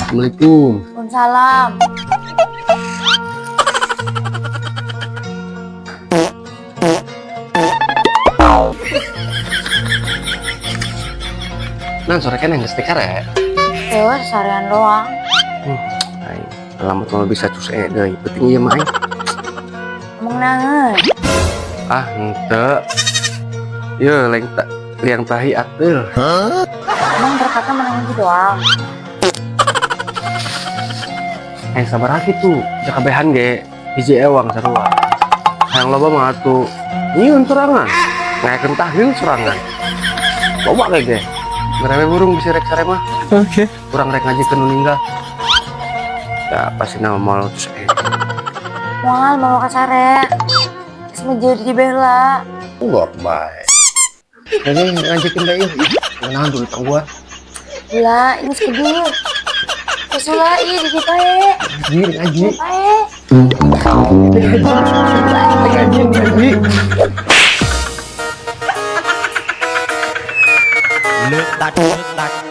Assalamualaikum. Waalaikumsalam. Nah, sore kan yang geus ya. Tuh, seharian doang. Aing, alamat mau bisa cus deui. Penting ieu mah aing. Ngomong naon? Ah, henteu. Ye, leng ta liang tahi ateul. Emang berkatnya menang hiji doang. Aing sabar kitu. Jakabehan ge hiji ewang sarua. Hayang loba mah atuh nyieun sorangan. Ngayakeun tahlil sorangan. Loba ge ge. Ngerewe burung bisa rek sare mah. Oke. Kurang rek ngajikeun nu ninggal. Ya pasti nama moal cus e. Moal mau ka sare. Geus menjadi di bela. Enggak bae. Ini ngajikeun deui. Ngenahan dulu tangguan. Gula, ini sekedul. Kesula ieu di bae. Ngaji, ngaji. Bae. Ngaji, ngaji. Letak letak.